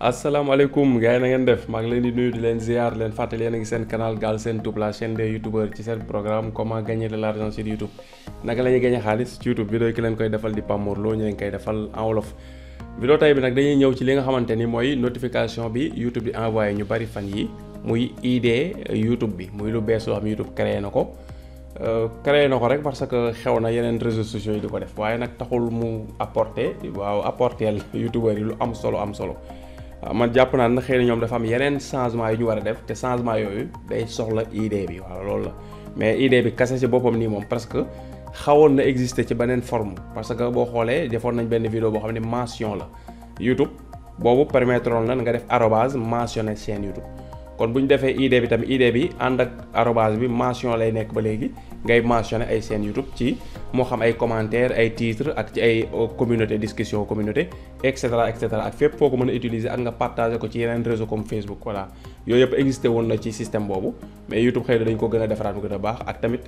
asalaamaaleykum gars yi na ngeen def maa ngi leen di nuyu di leen ziar leen fàttali yéen a ngi seen canal Galsen Tube la chaîne des youtubeurs ci seen programme comment gagner de l'argent sur YouTube naka la ñuy gagner xaalis ci YouTube vidéo ki leen koy defal di Pape Mor Lo ñu leen koy defal en wolof. vidéo tey bi nag dañuy ñëw ci li nga xamante ni mooy notification bi YouTube di envoyé ñu bari fan yi muy ID YouTube bi muy lu bees loo xam YouTube créé na ko. créé na ko rek parce que xew na yeneen réseaux sociaux yi di ko def waaye nag taxul mu apporter youtubeurs yi lu am solo man jàpp naa ne xëy na ñoom dafa am yeneen changement yu ñu war a def te changement yooyu day soxla idée bi waaw loolu la mais idée bi kase ci boppam nii moom parce que xawoon na exister ci beneen forme parce que boo xoolee defoon nañ benn vidéo boo xam ne mention la YouTube boobu permettre na nga def arobase mentionné chaîne YouTube kon bu ñu defee idée bi tamit idée bi ànd ak arobase bi mention lay nekk ba léegi ngay mentionné ay chaîne YouTube ci moo xam ay commentaires ay titres ak ci ay communauté discussion communauté et cetera ak fépp foo ko mën a utiliser ak nga partager ko ci yeneen réseau comme Facebook voilà yooyu yëpp existé woon na ci système boobu mais YouTube xëy na dañ ko gën a defaraat bu gën a baax ak tamit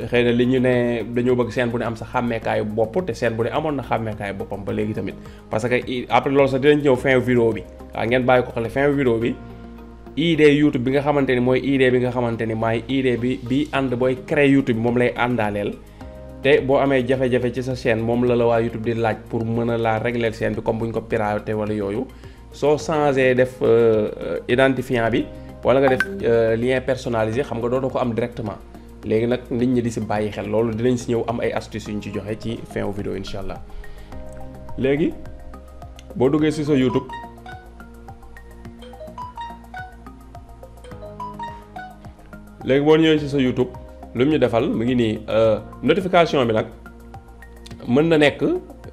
xëy na li ñu ne dañoo bëgg chaîne bu ne am sa xàmmeekaayu bopp te chaîne bu ne amoon na xàmmeekaayu boppam ba léegi tamit parce que après loolu sax dinañ ñëw fin vidéo bi waaw ngeen bàyyi ko xel fin vidéo bi idée YouTube bi nga xamante ni mooy idée bi nga xamante ni maay idée bi ànd booy créer YouTube bi moom lay àndaaleel te boo amee jafe-jafe ci sa chaîne moom la waa YouTube di laaj pour mën a laa régler chaîne bi comme bu ñu ko piraté wala yooyu soo changé def identifiant bi wala nga def lien personnalisé xam nga dootoo ko am directement léegi nag nit ñi di si bàyyi xel loolu dinañ si ñëw am ay astuces yu ñu ci joxe ci fin vidéo incha allah léegi boo duggee si sa YouTube. léegi boo ñëwee ci sa YouTube lu mu ñu defal mu ngi nii notification bi nag mën na nekk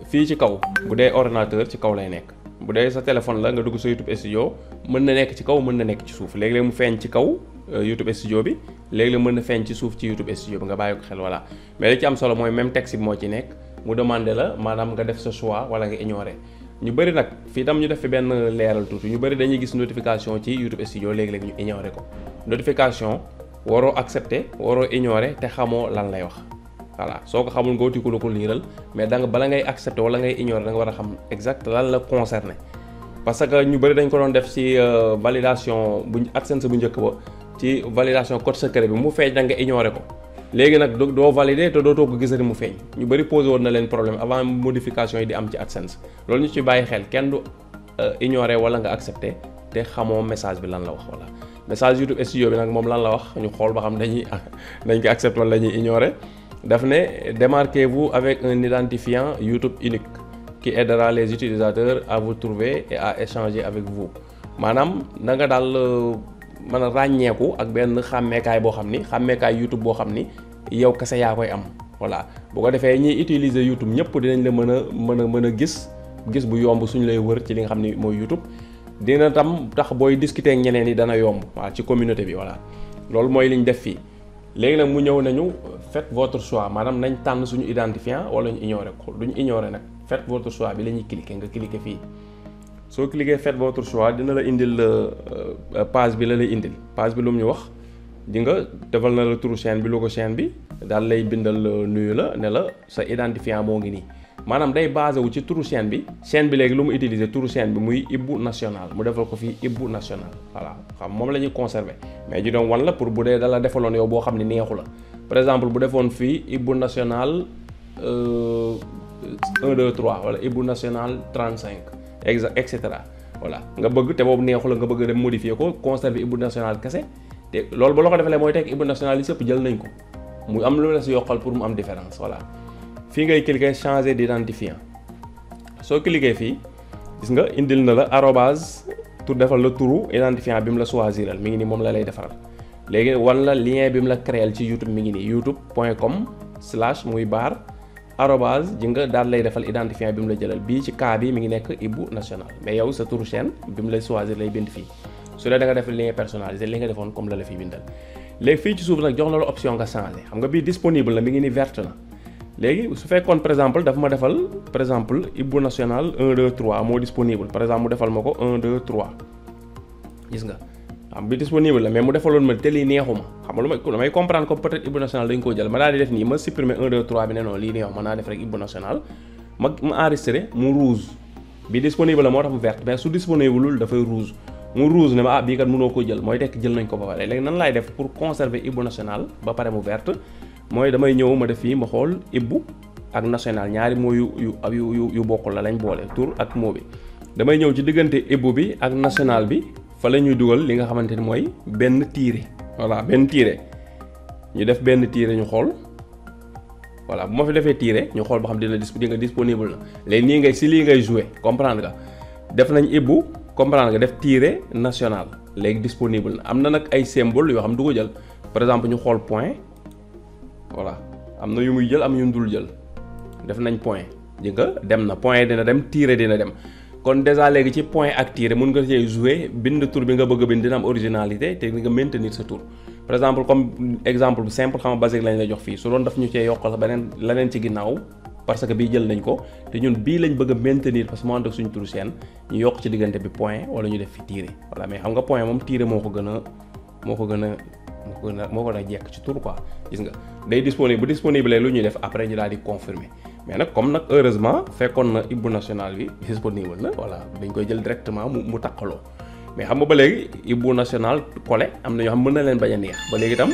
fii ci kaw bu dee ordinateur ci kaw lay nekk bu dee sa téléphone la nga dugg sa YouTube studio mën na nekk ci kaw mën na nekk ci suuf léeg-léeg mu feeñ ci kaw YouTube studio bi léeg-léeg mën na feeñ ci suuf ci YouTube studio bi nga bàyyi ko xel voilà mais li ci am solo mooy même texte bi moo ci nekk mu demandé la maanaam nga def sa choix wala nga ignorer ñu bëri nag fii tam ñu def fi benn leeral tuuti ñu bëri dañuy gis notification ci YouTube studio léeg-léeg ñu ignorer ko notification. waroo accepter waroo ignorer te xamoo lan lay wax voilà soo ko xamul nga wuti ko la ko liiral mais da nga bala ngay accepter wala ngay ignorer da nga war a xam exact lan la concerné parce que ñu bëri dañ ko doon def ci validation bu AdSense bu njëkk ba ci validation code secret bi mu feeñ da nga ignorer ko léegi nag doo valider te dootoo ko gisati mu feeñ ñu bëri posé woon na leen problème avant modification yi di am ci AdSense loolu ñu ci bàyyi xel kenn du ignorer wala nga accepter te xamoo message bi lan la wax voilà. message YouTube studio bi nag moom lan la wax ñu xool ba xam dañ ko accepter wala dañuy ignorer daf ne démarquez-vous avec un identifiant YouTube unique qui aidera les utilisateurs à vous trouver et à échanger avec vous maanaam na nga daal mën a ràññeeku ak benn xàmmeekaay boo xam ni xàmmeekaay YouTube boo xam ni yow kese yaa koy am voilà bu ko defee ñiy utiliser YouTube ñëpp dinañ la mën a gis bu yomb suñu lay wër ci li nga xam ni mooy YouTube. dina tam tax booy discuter ak ñeneen yi dana yomb waaw ci communauté bi voilà loolu mooy li ñu def fii léegi nag mu ñëw nañu faites votre choix maanaam nañ tànn suñu identifiant wala ñu ignorer ko duñu ignorer nag faites votre choix bi la ñuy cliquer nga cliquer fii soo cliquer faites votre choix dina la indil page bi la lay indil page bi lu mu ñu wax di nga defal na la turu chaîne bi logo chaîne bi daal lay bindal nuyu la ne la sa identifiant moo ngi nii maanaam day basé wu ci turu chaîne bi léegi lu mu utiliser turu chaîne bi muy Ibou National mu defal ko fii Ibou National voilà xam moom la ñuy conserver mais ñu doon wan la pour bu dee dala defaloon yow boo xam ne neexu la par exemple bu defoon fii Ibou National 1 2 3 wala Ibou National 35 et cetera voilà nga bëgg te boobu neexu la nga bëgg dem modifier ko conserver Ibou National kese te loolu ba loo ko defalee mooy teg Ibou National yi sëpp jël nañ ko mu am lu la si yokkal pour mu am différence voilà. fii ngay cliquer changer d'identifiant soo cliquer fii gis nga indil na la arobase tur defal la turu identifiant bi mu la choisiral mi ngi nii moom la lay defaral léegi wan la lien bi mu la créel ci YouTube mi ngi nii youtube.com/ muy barre arobase ji nga daal lay defal identifiant bi mu la jëlal bii ci cas bi mi ngi nekk Ibou National mais yow sa turu chaîne bi mu lay choisir lay bind fii su dee da nga def lien personnalisé li nga defoon comme la fi bindal léegi fii ci suuf nag jox na la option nga changer xam nga bii disponible na mi ngi ni verte na léegi su fekkoon par exemple dafa ma defal par exemple Ibou National 1 2 3 moo disponible par exemple mu defal ma ko 1 2 3 gis nga am bi disponible la mais mu defaloon ma te lii neexuma xam nga lu may comprendre ko peut-être Ibou National dañ koo jël ma daal di def nii ma supprimer 1 2 3 bi ne non lii neexuma naa def rek Ibou National ma enregistré mu rouge bi disponible la moo tax mu verte mais su disponible lul dafay rouge mu rouge ne ma bii kat mënoo ko jël mooy tekk jël nañ ko ba pare léegi nan laay def pour conserver hibbu national ba pare mu verte mooy damay ñëw ma def fii ma xool hibbu ak national ñaari moo yu bokkul la lañ boole tur ak moo bi damay ñëw ci diggante hibbu bi ak national bi fa la ñuy dugal li nga xamante ni mooy benn tiret voilà benn tiret ñu def benn tiret ñu xool voilà bu ma fi defee tiret ñu xool ba xam dina disponible na léegi nii ngay si lii ngay jouer comprendre nga def nañ hibbu comprendre nga def tiret national léegi disponible na am na nag ay symbole yoo xam du ko jël par exemple ñu xool point voilà am na yu muy jël am yu dul jël def nañ point ji nga dem na point dina dem tiret dina dem kon déjà léegi ci point ak tiret mun nga cee jouer bind tur bi nga bëgg a bind dina am originalité te nga maintenir sa tur par exemple comme exemple bu simple xam nga basique lañ lay jox fii su doon daf ñu cee yokkal beneen leneen ci ginnaaw parce que bii jël nañ ko te ñun bii lañ bëgg a maintenir parce que moo ànd ak suñu turu chaîne ñu yokk ci diggante bi point wala ñu def fi tiret voilà mais xam nga point moom tiret moo ko gën a jekk ci tur quoi gis nga day disponible bu disponible lu ñuy def après ñu daal di confirmer mais nag comme nag heureusement fekkoon na hibbu national bi disponible na voilà dañ koy jël directement mu takkaloo mais xam nga ba léegi hibbu national collé am na ñoo xam mën na leen bañ a neex ba léegi itam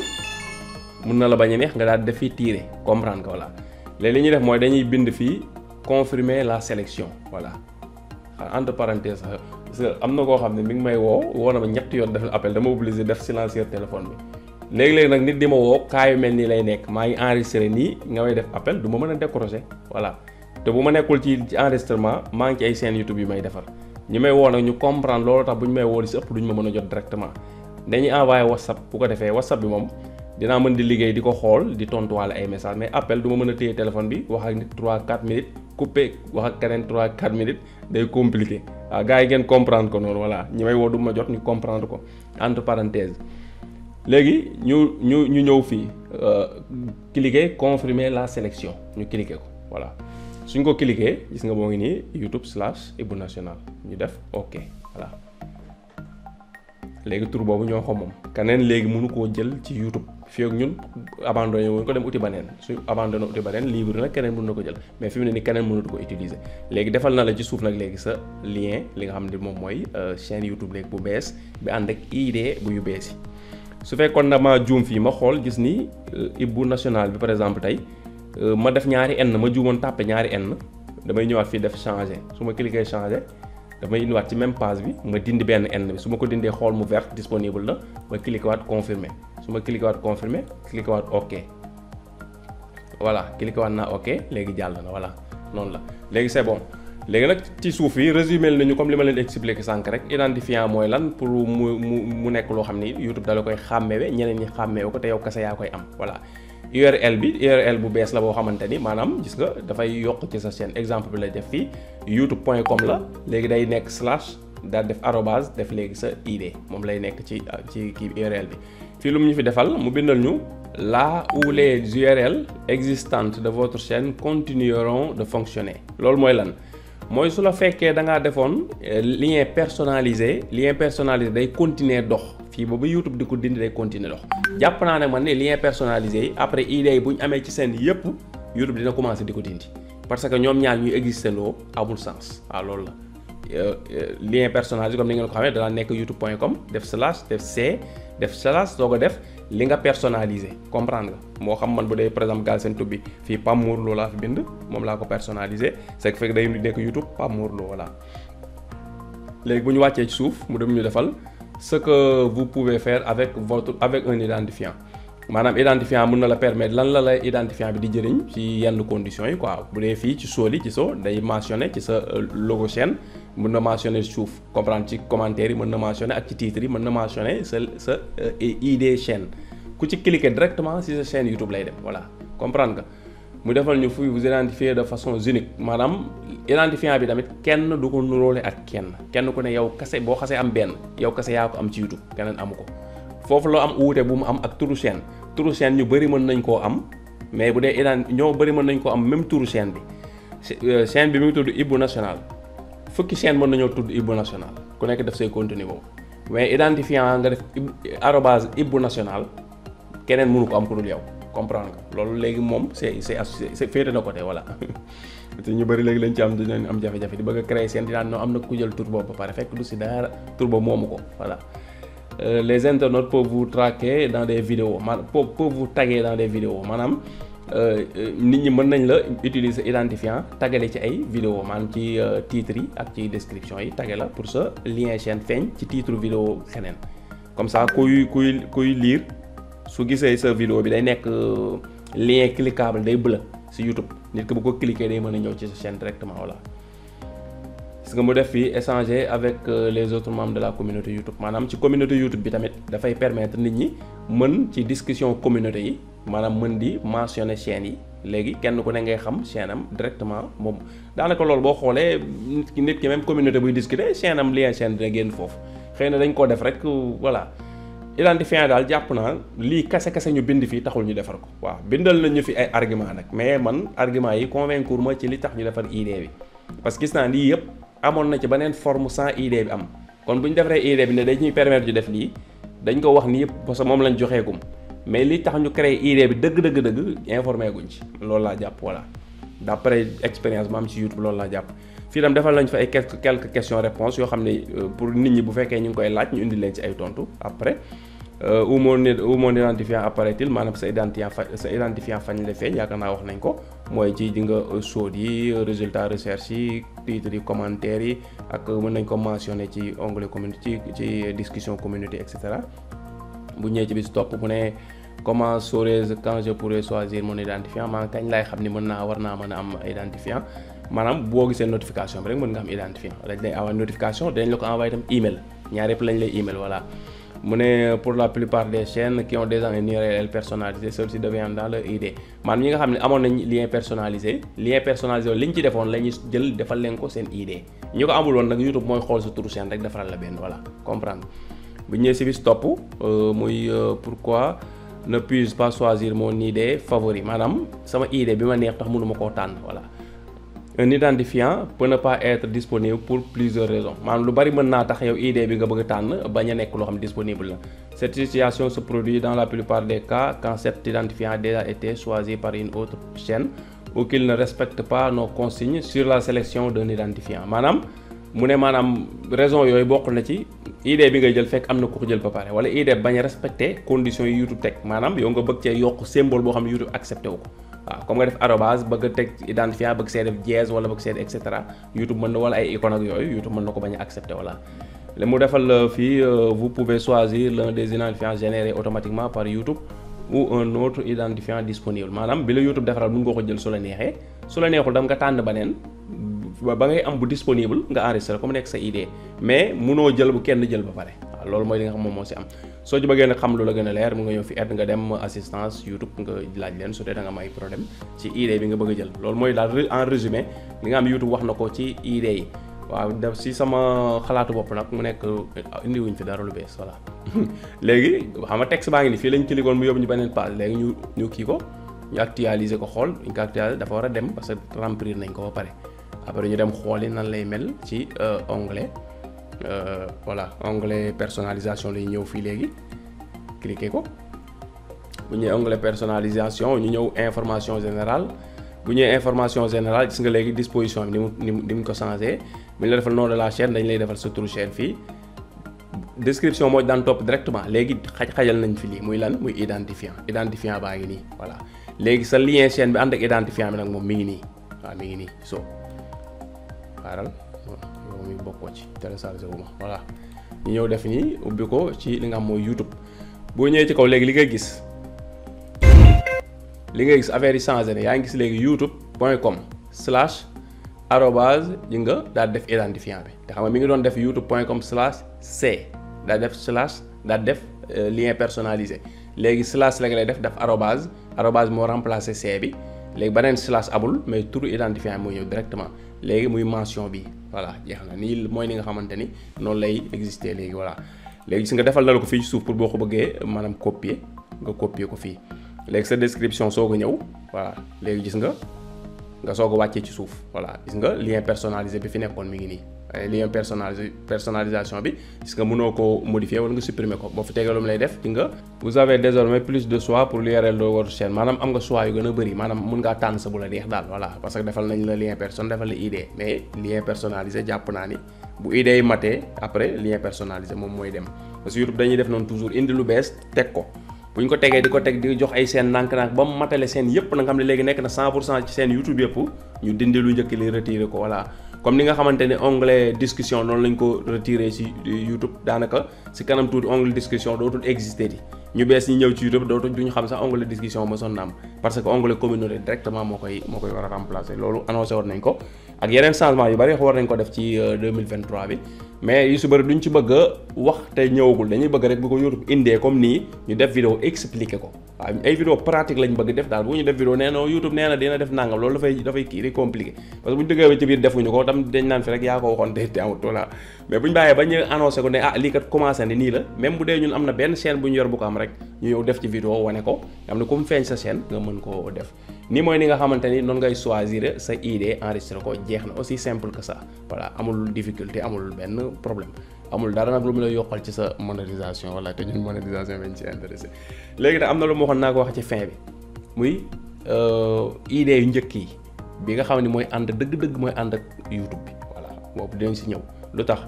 mën na la bañ a neex nga daal di def fii tiret comprendre nga voilà léegi li ñuy def mooy dañuy bind fii confirmer la sélection voilà entre parenthèses parce que am na koo xam ne mi ngi may woo na ma ñetti yoon def appel dama obligé def silencieux téléphone bi léegi-léegi nag nit di ma woo kaa yu mel nii lay nekk maa ngi enregistré nii nga may def appel du ma mën a décrocher voilà te bu ma nekkul ci enregistrement maa ngi ci ay chaîne YouTube yu may defar ñi may woo nag ñu comprendre loolu tax bu ñu may woo li si ëpp duñu ma mën a jot directement dañuy envoyé WhatsApp bu ko defee WhatsApp bi moom dinaa mën di liggéey di ko xool di tontuwaale ay message mais appel du ma mën a téye téléphone bi wax ak nit 3-4 minutes coupé wax ak keneen 3-4 minutes day compliqué waaw gars yi ngeen comprendre ko noonu voilà ñi may woo du ma jot ñu comprendre ko entre parenthèses léegi ñu ñëw fii cliquer confirmer la sélection ñu cliquer ko voilà suñ ko cliquer gis nga moo ngi nii YouTube/hibbu national ñu def ok voilà léegi tur boobu ñoo ko moom keneen léegi mënu koo jël ci YouTube fii ak ñun abandonné woon ko dem uti baneen su abandonné uti baneen libre nag keneen mën na ko jël mais fi mu ne ni keneen mënatu ko utiliser léegi defal na la ci suuf nag léegi sa lien li nga xam ne moom mooy chaîne YouTube léegi bu bees bi ànd ak ID bu yu bees yi su fekkoon na ma juum fii ma xool gis ni hibbu national bi par exemple tey ma def ñaari n ma juumoon tàppe ñaari n damay ñëwaat fii def changer su ma cliquer changer damay indiwaat ci même page bi ma dindi benn n bi su ma ko dindee xool mu vert disponible na ma cliquer waat confirmer su ma cliquer waat confirmer cliquer waat ok voilà cliquer waat naa ok léegi jàll na voilà noonu la léegi c'est bon léegi nag ci suuf yi résumé nañu comme li ma leen expliqué sànq rek identifiant mooy lan pour mu nekk loo xam ni YouTube dala koy xàmmewe ñeneen ñi xàmmewe ko te yow kese yaa koy am voilà URL bi URL bu bees la boo xamante ni maanaam gis nga dafay yokk ci sa chaîne exemple bi lay def fii youtube.com la léegi day nekk slash daal def arobase def léegi sa ID moom lay nekk ci kii URL bi fii lu mu ñu fi defal mu bindal ñu là où les URL existantes de votre chaîne continueront de fonctionner loolu mooy lan mooy su la fekkee da ngaa defoon lien personnalisé day continuer dox fii ba YouTube di ko dindi day continuer dox jàpp naa ne man ne lien personnalisé yi après idée yi bu ñu amee ci seen yëpp YouTube dina commencer di ko dindi parce que ñoom ñaar ñuy exister loo amul sens waaw loolu la lien personnalisé comme ni ngeen ko xamee danaa nekk youtube.com def slash def c def slash soo ko def li nga personnalisé comprendre nga moo xam man bu dee par exemple Galsen Tube bi fii Pape Mor Lo laa fi bind moom laa ko personnalisé c'est que fekk day nekk YouTube Pape Mor Lo voilà léegi bu ñu wàccee ci suuf mu dem ñu defal ce que vous pouvez faire avec un identifiant maanaam identifiant mën na la permettre lan la lay identifiant bi di jëriñ ci yenn conditions yi quoi bu dee fii ci sooli ci so day mentionné ci sa logo chaîne mën na mentionné suuf comprendre ci commentaire yi mën na mentionné ak ci titre yi mën na mentionné sa ID chaîne ku ci cliquer directement ci sa chaîne YouTube lay dem voilà comprendre nga mu defal ñu fu vous identifier de façon unique maanaam identifiant bi tamit kenn du ko nuróole ak kenn ku ne yow kase boo xasee am benn yow kase yaa ko am ci YouTube keneen amu ko foofu loo am uute bu mu am ak turu chaîne ñu bëri mën nañ koo am mais bu dee ñoo bëri mën nañ koo am même turu chaîne bi chaîne bi mi ngi tudd hibbu national fukki chaîne mën nañoo tudd hibbu national ku nekk def say contenu boobu mais identifiant nga def arobase hibbu national keneen mënu ko am ku dul yow comprendre nga loolu léegi moom c'est féete na côté voilà te ñu bëri léegi lañ ci am dinañ am jafe-jafe di bëgg a créer seen dinaan noo am na ku jël tur boobu ba pare fekk du si dara tur boobu moomu ko voilà. Les internautes peuvent vous traquer dans des vidéos peuvent vous taguer dans des vidéos maanaam nit ñi mën nañ la utiliser identifiant tagale ci ay vidéo maanaam ci titres yi ak ci description yi tage la pour sa lien chaîne feeñ ci titre vidéo keneen comme ça kuy lire su gisee sa vidéo bi day nekk lien cliquable day bleu si YouTube nit ki bu ko cliquer day mën a ñëw ci sa chaîne directement voilà. gis nga mu def fii échanger avec les autres membres de la communauté YouTube maanaam ci communauté YouTube bi tamit dafay permettre nit ñi mën ci discussion communauté yi maanaam mën di mentionner chaîne yi léegi kenn ku ne ngay xam chaîne am directement moom daanaka loolu boo xoolee nit ki même communauté buy discuter chaîne am lien chaîne dina génn foofu xëy na dañ koo def rek voilà. identifiant daal jàpp naa lii kase ñu bind fii taxul ñu defar ko waaw bindal nañu fi ay argument nag mais man argument yi convaincre ma ci li tax ñu defar idée bi parce que gis naa lii yëpp amoon na ci beneen forme sans idée bi am kon bu ñu defaree idée bi ne dañuy permettre ñu def lii dañ ko wax ni yëpp parce que moom lañ joxeegum mais li tax ñu créer idée bi dëgg informé guñ ci loolu laa jàpp voilà d'après expérience ma am ci YouTube loolu laa jàpp fii tam defal nañ fa ay quelques questions réponses yoo xam ne pour nit ñi bu fekkee ñu ngi koy laaj ñu indi leen ci ay tontu après où mon identifiant apparaît-il maanaam sa identifiant fañ la feeñ yaakaar naa wax nañ ko mooy ci di nga sóot yi résultat recherche yi titres yi commentaires yi ak mën nañ ko mentionner ci onglet communauté ci discussion communauté et cetera bu ñëwee ci bis topp mu ne comment saurais-je quand je pourrais choisir mon identifiant maanaam kañ laay xam ni war naa mën a am identifiant maanaam boo gisee notification bi rek mën nga am identifiant dañ lay envoyer notification dañ la ko envoyer itam email ñaar yëpp lañ lay email voilà. mu ne pour la plupart des chaînes qui ont déjà un URL personnalisé ceux-ci deviennent dans leur ID maanaam ñi nga xam ne amoon nañ lien personnalisé li ñu ci defoon la ñuy jël defal leen ko seen ID ñu ko amul woon nag YouTube mooy xool sa turu chaîne rek defaral la benn voilà comprendre bu ñëwee si bis topp muy pourquoi ne puis-je pas choisir mon ID favori maanaam sama ID bi ma neex tax mënuma koo tànn voilà. Un identifiant peut ne pas être disponible pour plusieurs raisons maanaam lu bari mën naa tax yow idée bi nga bëgg a tànn bañ a nekk loo xam disponible la cette situation se produit dans la plupart des cas quand cet identifiant a déjà été choisi par une autre chaîne ou qu'il ne respecte pas nos consignes sur la sélection d'un identifiant maanaam mu ne maanaam raison yooyu bokk na ci idée bi ngay jël fekk am na ku ko jël ba pare wala idée bañ a respecter conditions yi YouTube teg maanaam yow nga bëgg cee yokk symbole boo xam ne YouTube accepté wu ko waaw comme nga def arobase bëgg a teg identifiant bëgg see def dièse wala bëgg see def et cetera YouTube mën na wala ay icônes ak yooyu YouTube mën na ko bañ a accepté voilà. li mu defal fii vous pouvez choisir l'un des identifiants générés automatiquement par YouTube ou un autre identifiant disponible maanaam bi la YouTube defaral mën nga ko jël su la neexee su la neexul dam nga tànn beneen ba ngay am bu disponible nga enregistré comme nekk sa idée mais munoo jël bu kenn jël ba pare waaw loolu mooy li nga xam moom moo si am soo ci bëggee nag xam lu la gën a leer mu nga ñëw fi aide nga dem assistance YouTube nga laaj leen su dee da nga am ay problème ci idée bi nga bëgg a jël loolu mooy daal en résumé li nga am YouTube wax na ko ci idée yi waaw def si sama xalaatu bopp nag mu nekk indi wuñ fi dara lu bees voilà léegi xam nga texte baa ngi ni fii lañ cliquoon mu yóbbu ñu beneen page léegi ñu kii ko ñu actualiser ko xool ñu ko actualiser dafa war a dem parce que remplir nañ ko ba pare après ñu dem xooli nan lay mel ci onglet voilà onglet personnalisation lay ñëw fii léegi cliquer ko bu ñëwee onglet personnalisation ñu ñëw information générale bu ñëwee information générale gis nga léegi disposition bi ni mu ko changé bu ñu la defal nom de la chaîne dañ lay defal sa turu chaîne fii description moo daan topp directement léegi xajal nañ fi lii muy lan muy identifiant baa ngi nii voilà léegi sa lien chaîne bi ànd ak identifiant bi nag moom mi ngi nii waaw mi ngi nii so xaaral yow mi bokkoo ci téléchargé wu ma voilà ñu ñëw def nii ubbi ko ci li nga xam mooy YouTube boo ñëwee ci kaw léegi li ngay gis affaire yi changé ne yaa ngi gis léegi youtube.com/ arobase yi nga daal def identifiant bi te xam nga mi ngi doon def youtube.com/c daal def daal def lien personnalisé léegi / la nga lay def arobase moo remplacé c bi léegi beneen / abul mais turu identifiant bi mooy ñëw directement léegi muy mention bi voilà jeex na nii mooy li nga xamante ni noonu lay exister léegi voilà léegi gis nga defal na la ko fii ci suuf pour boo ko bëggee maanaam copier ko fii léegi sa description soog a ñëw voilà léegi gis nga soog a wàccee ci suuf voilà gis nga lien personnalisé bi fi nekkoon mi ngi nii lien personnalisation bi gis nga mënoo ko modifier wala nga supprimer ko boo fi tegee lu mu lay def di nga vous avez désormais plus de choix pour l'URL de votre chaîne maanaam am nga choix yu gën a bëri maanaam mën ngaa tànn sa bu la neex daal voilà parce que defal nañ la lien defal la ID mais lien personnalisé jàpp naa ni bu ID yi matee après lien personnalisé moom mooy dem parce que YouTube dañuy def noonu toujours indi lu bees teg ko bu ñu ko tegee di ko teg di jox ay seen nànk-nànk ba mu matale seen yëpp na nga xam ne léegi nekk na 100% ci seen YouTube yëpp ñu dindi lu njëkk li retiré ko voilà comme ni nga xamante ne onglet discussion noonu lañ ko retiré ci YouTube daanaka ci kanam tuuti onglet discussion dootul exister di ñu bees ñi ñëw ci YouTube dootul duñu xam sax onglet discussion ma son naam parce que onglet communauté directement moo koy war a remplacer loolu annoncé war nañ ko ak yeneen changement yu bari war nañ ko def ci 2023 bi mais yu si bëri duñ ci bëgg a wax te ñëwagul dañuy bëgg rek bu ko YouTube indee comme nii ñu def vidéo expliquer ko waaw ay vidéo pratique lañ bëgg def daal bu ñu def vidéo nee na YouTube nee na dina def nangam loolu dafay kii di compliqué parce que bu ñu dëggee ba ci biir defuñu ko tam dañ naan fi rek yaa ko waxoon te amut voilà mais bu ñu bàyyee ba ñu annoncé ko ne lii kat commencé ne nii la même bu dee ñun am na benn chaîne bu ñu yor bu ko am rek ñu ñëw def ci vidéo wane ko nga xam ne comme feeñ sa chaîne nga mën koo def nii mooy ni nga xamante ni noonu ngay choisir sa ID enregistré ko jeex na aussi simple que ça voilà amul difficulté amul benn problème amul dara nag lu mu lay yokkal ci sa monétisation wala te ñun monétisation bañ ci intéressé léegi nag am na lu ma waxoon naa ko wax ci fin bi muy ID yu njëkk yi bi nga xam ne mooy ànd dëgg-dëgg mooy ànd ak YouTube bi voilà boobu dinañ si ñëw lu tax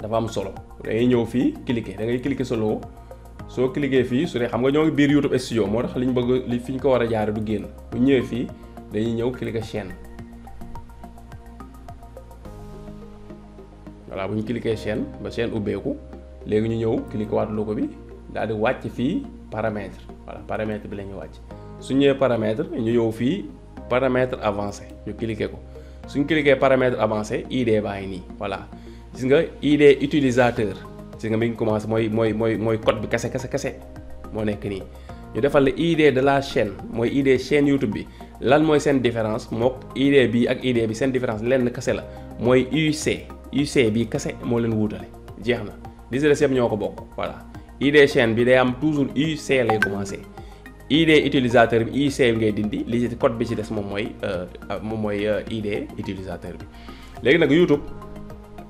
dafa am solo dangay ñëw fii cliquer da ngay cliquer sa logo soo cliquer fii su dee xam nga ñoo ngi biir YouTube studio moo tax li ñu bëgg li fi ñu ko war a jaare du génn bu ñëwee fii dañuy ñëw cliquer chaîne voilà bu ñu cliquer chaîne ba chaîne ubbeeku léegi ñu ñëw cliquer waat logo bi daal di wàcc fii paramètre voilà paramètre bi la ñuy wàcc su ñëwee paramètre ñu ñëw fii paramètre avancé ñu cliquer ko suñ cliquer paramètre avancé ID baa ngi nii voilà gis nga ID utilisateur gis nga mi ngi commencé mooy code bi kese moo nekk nii ñu defal la ID de la chaîne mooy ID chaîne YouTube bi lan mooy seen différence mook ID bi ak ID bi seen différence lenn kese la mooy UC bi kese moo leen wuutale jeex na li si des yëpp ñoo ko bokk voilà ID chaîne bi day am toujours UC lay commencé ID utilisateur bi UC bi ngay dindi li ci code bi ci des moom mooy ID utilisateur bi léegi nag YouTube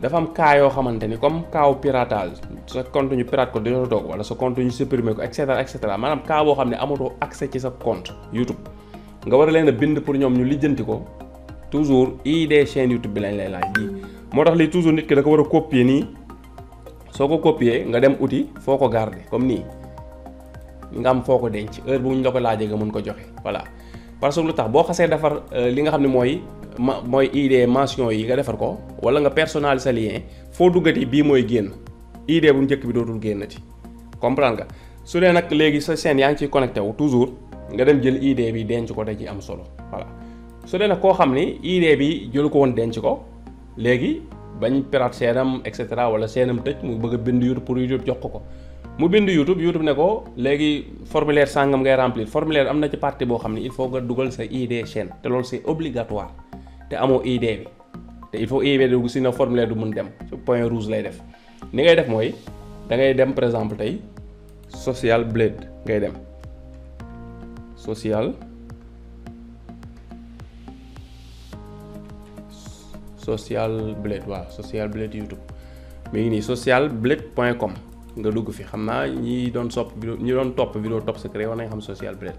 dafa am cas yoo xamante ni comme cas piratage sa compte ñu pirate ko dina toog wala sa compte ñu supprimer ko et cetera maanaam cas boo xam ne amatoo accès ci sa compte YouTube nga war a leen a bind pour ñoom ñu lijjanti ko toujours ID chaîne YouTube bi lañ lay laaj lii moo tax lii toujours nit ki da ko war a copier nii soo ko copier nga dem uti foo ko garder comme nii nga am foo ko denc heure bu ñu la ko laajee nga mën ko joxe voilà parce que lu tax boo xasee defar li nga xam ne mooy ID mention yi nga defar ko wala nga personnaliser sa lien foo duggati bii mooy génn ID bu njëkk bi dootul génnati comprendre nga su dee nag léegi sa chaîne yaa ngi ciy connecté wu toujours nga dem jël ID bi denc ko da ci am solo voilà su dee nag koo xam ni ID bi jëlu ko woon denc ko léegi bañ pirate seenam et cetera wala seenam tëj mu bëgg a bind YouTube pour YouTube jox ko mu bind YouTube ne ko léegi formulaire sàngam ngay remplir formulaire am na ci partie boo xam ne il faut nga dugal sa ID chaîne te loolu c'est obligatoire te amoo ID bi te il faut ID bi dugg si na formulaire du mën dem point rouge lay def ni ngay def mooy da ngay dem par exemple tey Social Blade ngay dem Social Blade waaw Social Blade YouTube mi ngi nii socialblade.com nga dugg fi xam naa ñi doon topp vidéo top secret war nañ xam Social Blade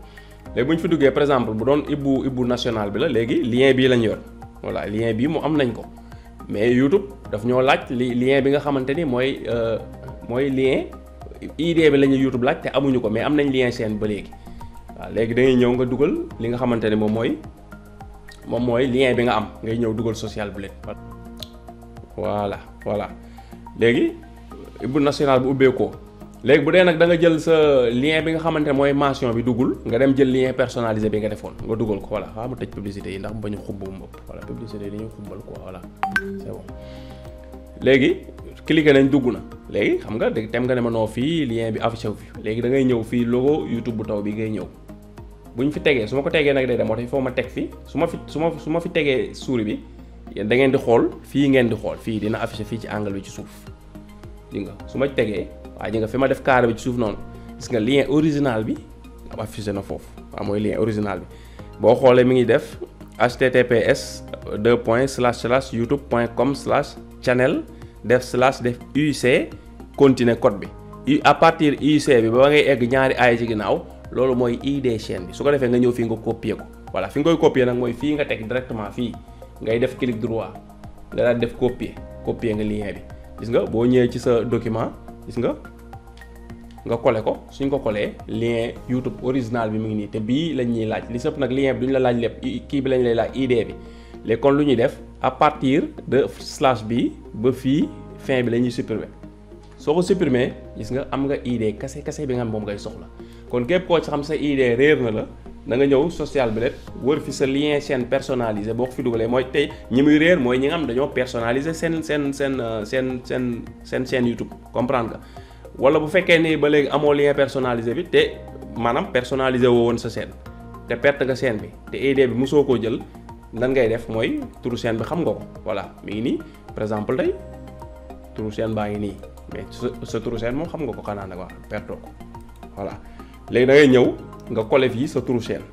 léegi bu ñu fi duggee par exemple bu doon ibbu national bi la léegi lien bii lañ yor voilà lien bii mu am nañ ko mais YouTube daf ñoo laaj lien bi nga xamante ni mooy lien ID bi la ñuy YouTube laaj te amuñu ko mais am nañ lien chaîne ba léegi waaw léegi da ngay ñëw nga dugal li nga xamante ni moom mooy lien bi nga am ngay ñëw dugal Social Blade voilà léegi ibbu national bu ubbeekoo léegi bu dee nag da nga jël sa lien bi nga xamante ne mooy mention bi duggul nga dem jël lien personnalisé bi nga defoon nga dugal ko voilà xaaral ma tëj publicité yi ndax mu bañ a xumb mu ëpp voilà publicité yi dañuy xumbal quoi voilà c'est bon léegi cliquer nañ dugg na léegi xam nga dem nga ne ma noo fii lien bi affiché wu fi léegi da ngay ñëw fii logo YouTube bu taw bi ngay ñëw bu ñu fi tegee su ma ko tegee nag day dem moo tax il faut ma teg fi su ma fi tegee souris bi da ngeen di xool fii ngeen di xool fii dina affiché fii ci angle bi ci suuf di nga su ma tegee waaye ji nga fi ma def carré bi ci suuf noonu gis nga lien original bi am affiché na foofu waaw mooy lien original bi boo xoolee mi ngi def https://youtube.com/ channel def slash def UC continuer code bi à partir UC bi ba ngay egg ñaari ay ci ginnaaw loolu mooy ID chaîne bi su ko defee nga ñëw fii nga copier ko voilà fi nga koy copier nag mooy fii nga teg directement fii ngay def clic droit nga daal def copier nga lien bi gis nga boo ñëwee ci sa document gis nga coller ko suñ ko coller lien YouTube original bi mu ngi nii te bii lañ ñuy laaj li sëpp nag lien bi duñ la laaj lépp kii bi lañ lay laaj ID bi léegi kon lu ñuy def à partir de slash bi ba fii fin bi la ñuy supprimer soo ko supprimer gis nga am nga ID kase bi nga xam moom ngay soxla kon képp koo ci xam sa ID réer na la da nga ñëw social bi rek wër fi sa lien chaîne personnalisé boo ko fi dugalee mooy tey ñi muy réer mooy ñi nga xam dañoo personnalisé seen chaîne YouTube comprendre nga wala bu fekkee ni ba léegi amoo lien personnalisé bi te maanaam personnalisé woo woon sa chaîne te perte nga chaîne bi te ID bi mosoo koo jël lan ngay def mooy turu chaîne bi xam nga ko voilà mi ngi nii par exemple tey turu chaîne baa ngi nii mais sa turu chaîne moom xam nga ko xanaa nag wax pertoo ko voilà léegi da ngay ñëw nga coller fii sa turu chaîne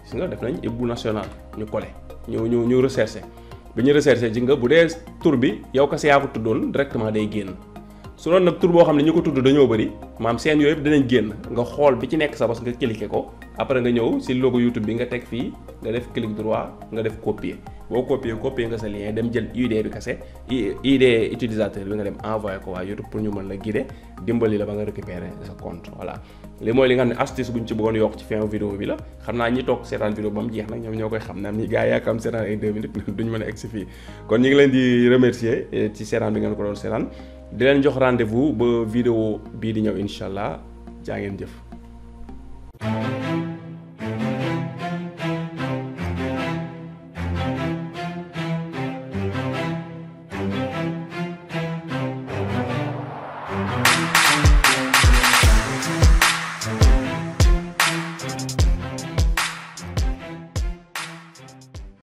gis nga def nañ Ibou National ñu coller ñu recherché bi ñu recherché ji nga bu dee tur bi yow kese yaa ko tuddoon directement day génn su doon nag tur boo xam ne ñu ko tudd dañoo bëri maam seen yooyu yëpp dinañ génn nga xool bi ci nekk sa bos nga cliquer ko après nga ñëw si logo YouTube bi nga teg fii nga def clic droit nga def copier boo copier nga sa lien dem jël ID bi kese ID utilisateur bi nga dem envoyer ko waa YouTube pour ñu mën la guider dimbali la ba nga récupérer sa compte voilà li mooy li nga xam ne astuce buñ ci bëggoon yokk ci fin vidéo bi la xam naa ñi toog seetaan vidéo ba mu jeex nag ñoom ñoo koy xam ne am ñi gars yi yaakaar seetaan ay 2 minutes duñ mën a egg si fii kon ñu ngi leen di remercier ci seetaan bi ngeen ko doon seetaan di leen jox rendez-vous ba vidéo bii di ñëw incha allah jaa ngeen jëf